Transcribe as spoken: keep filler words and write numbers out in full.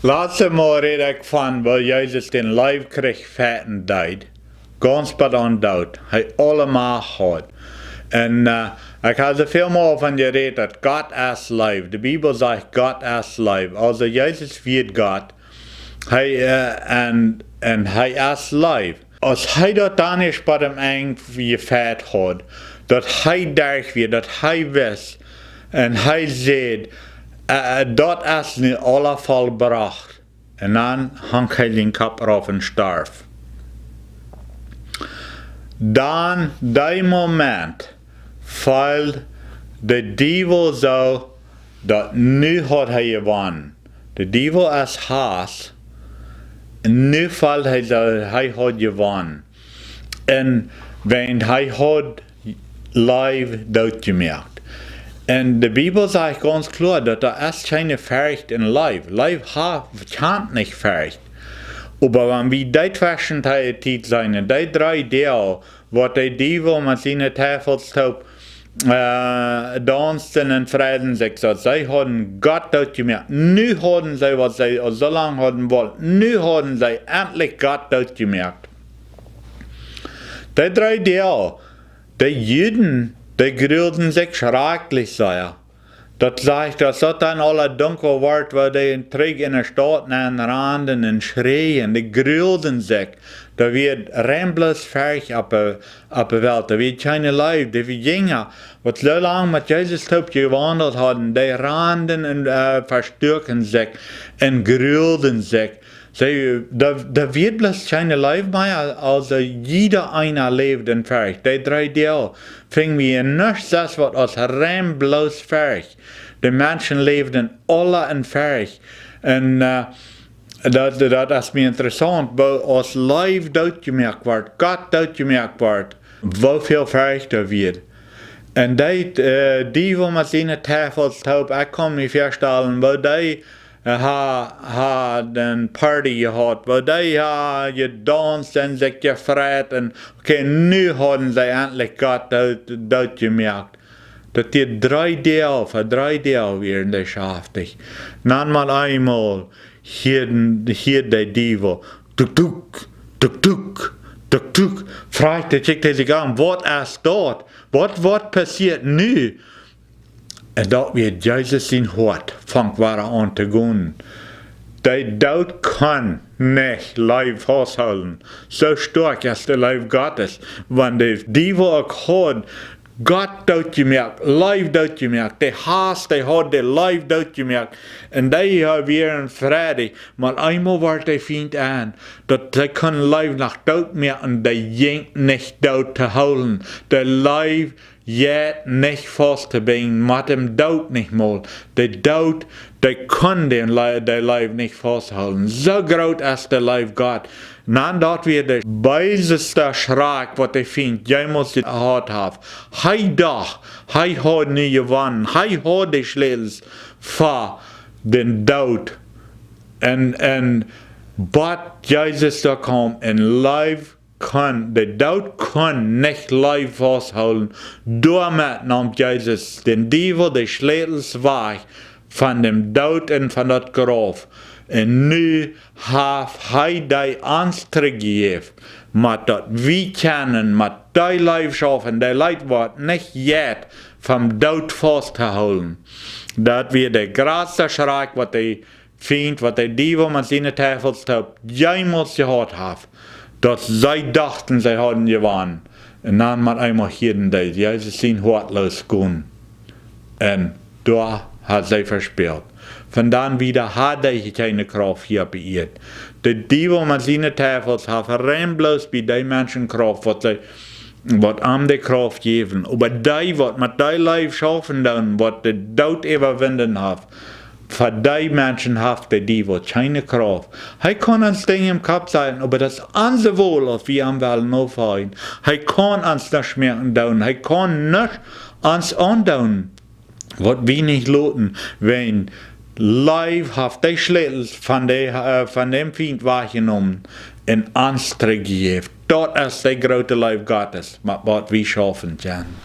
Latste Mol räd ekj von woo Jesus dän Leew kjrieech, fechten deed, gaunz bat aun doot, hee aule Macht haud. Un ekj ha soo väl mol von jerät daut Gott es Leew. De Bibel sajcht Gott es Leew. Aulsoo Jesus wia Gott. Hee, un hee es Leew. Aus hee daut dan ieescht bat aum Enj jefecht haud, daut hee derch wia, daut hee wist, un hee säd: Daut es nu aula vollbrocht. Un dan hunk hee sien Kopp rauf un storf. Dan, dee Moment, feeld de Diewel soo, daut nu haud hee jewonnen. De Diewel es Hauss. Nu feeld hee soo, hee haud jewonnen. Un wiels hee haud Leew dootjemoakt. Un de Bibel sajcht gaunz kloa daut doa es kjeene Forcht en Leew. Leew kjant nich Forcht. Oba wan wie dee Tweschentiet seenen, dee dree Doag, waut de Diewel met siene Teufels toop daunsten un freiden sikj, daut see hauden Gott dootjemoakt. Nu hauden see, waut see aul soo lang hauden wullt, nu hauden see entlich Gott dootjemoakt. Dee dree Doag, de Juden, dee grulden sikj schrakjlich sea. Daut sajcht, aus daut dan aula dunkel wort, woo dee trigj en de Staut nenn randen un schräjen, dee grulden sikj. Doa wia rein bloos Forcht opp de Welt, doa wia kjeene Leew. De Jinja, waut soo lang met Jesus toop jewaundelt hauden, dee randen un vestuaken sikj un grulden sikj. See, doa wia bloos kjeene Leew mea. Aulsoo jieda eena läwd en Forcht. Dee dree Doag finj wie nuscht sest waut aus rein bloos Forcht. De Menschen läwden aula en Forcht. Un daut es mie interessaunt, woo aus Leew dootjemoakt wort, Gott dootjemoakt wort, woo väl Forcht doa wia. Un dee Diewel met siene Teufels toop, ekj kaun mie väastalen woo dee hauden Party jehaut, woo dee ha jedaunst un sikj jefreit un, okay, nu hauden see entlich Gott dootjemoakt. Daut dee dree Doag, fa dree Doag wieren dee schaftich. Dan met eemol hieed de Diewel: Tuk, tuk, tuk, tuk, tuk, tuk. Frajcht hee sikj aun: Waut es daut? Waut, waut passieet nu? Un daut wia Jesus sien Hoat funk wada aun to gonen. De Doot kunn nich Leew fausthoolen. Soo stoakj es de Leew Gottes. Wan de Diewel uk haud Gott dootjemoakt, Leew dootjemoakt, de Hauss, dee haud de Leew dootjemoakt. Un dee wieren freidich, met eemol wort de Fient en, daut see kunnen Leew noch dootmoaken, dee jinkj nich doot to hoolen. De Leew jeit nich faust to binjen, met däm Doot nich mol. De Doot, dee kunn de Leew nich fausthoolen. Soo groot es de Leew Gott. Un daut wia de beesesta Schrakj waut de Fient jemols jehaut haft. Hee docht, hee haud nu jewonnen. Hee haud de Schlätels fa dän Doot. Un, un bat Jesus doa kaum un Leew kunn, de Doot kunn nich Leew fausthoolen. Doamet neem Jesus dän Diewel de Schlätels wajch von däm Doot un von daut Grauf. Un nu haft hee dee ons trigjjejäft, met daut wie kjennen met dee Leew schaufen, dee Leew waut nich jeit vom Doot faust to hoolen. Daut wia de jratsta Schrakj waut de Fient, waut de Diewel met siene Teufels toop jemols jehaut haft. Daut see dochten see hauden jewonnen. Un dan met eemol hieeden dee Jesus sien Hoat loos gonen. Un doa haud see vespält. Von dan wieda haud dee kjeene Krauft hia opp de Ieed. De Diewel met siene Teufels haft rein bloos bie dee Menschen Krauft waut am de Krauft jäwen. Oba dee waut met dee Leew schaufen doonen, waut de Doot äwawunnen haft, fa dee Menschen haft de Diewel kjeene Krauft. Hee kaun ons Dinja em Kopp sajen, oba daut es onse Wol auf wie am wellen nofoljen. Hee kaun ons nuscht moaken doonen. Hee kaun nuscht ons aundoonen, waut wie nich loten. Wiels Leew haft de Schlätels von däm Fient wajchjenomen un ons trigjjejäft. Daut es de groote Leew Gottes, met waut wie schaufen kjennen.